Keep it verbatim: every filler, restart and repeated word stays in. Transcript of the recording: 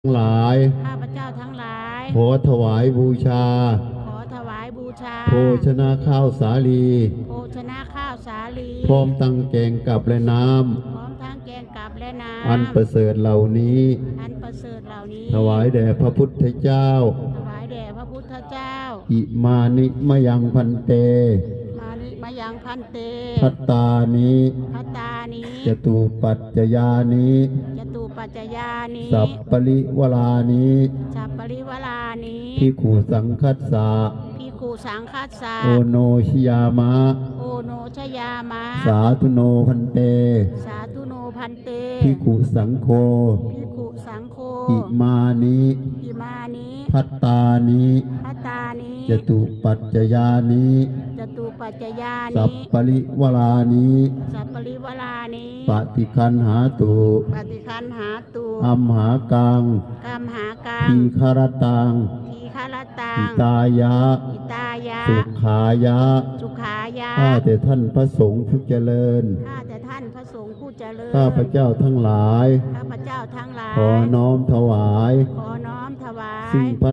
ทั้งหลาย ข้าพเจ้าทั้งหลาย ขอถวายบูชา ขอถวายบูชา โภชนะข้าวสาลี โภชนะข้าวสาลี พร้อมทั้งแกงกับและน้ำ พร้อมทั้งแกงกับและน้ำ อันประเสริฐเหล่านี้ อันประเสริฐเหล่านี้ ถวายแด่พระพุทธเจ้า ถวายแด่พระพุทธเจ้า Imāni mayaṃ bhante มานิ mayaṃ bhante ภัตตานิ ภัตตานิ jatupaccayāni จตุปัจจยานิ saparivārāni สัปปริวารานิ bhikkhusaṅghassa ภิกขุสังฆัสสะ oṇojayāma โอโนชยามะ sādhu no bhante สาธุโน bhante bhikkhusaṅgho ภิกขุสังโฆ imāni อิมานิ bhattāni ภัตตานิ jatupaccayāni จตุปัจจยานิ saparivārāni สัปปริวารานิ paṭiggaṇhātu ปฏิคันหาตุ amhākaṃ กัมหากัง dīgharattaṃ ทีฆรัตตัง hitāya อิตายะ sukhāya สุขายะ ข้าแต่ท่านพระสงฆ์ผู้เจริญ ข้าแต่ท่านพระสงฆ์ผู้เจริญ ข้าพเจ้าทั้งหลาย ข้าพเจ้าทั้งหลาย ขอน้อมถวาย ขอน้อมถวาย ซึ่งพระ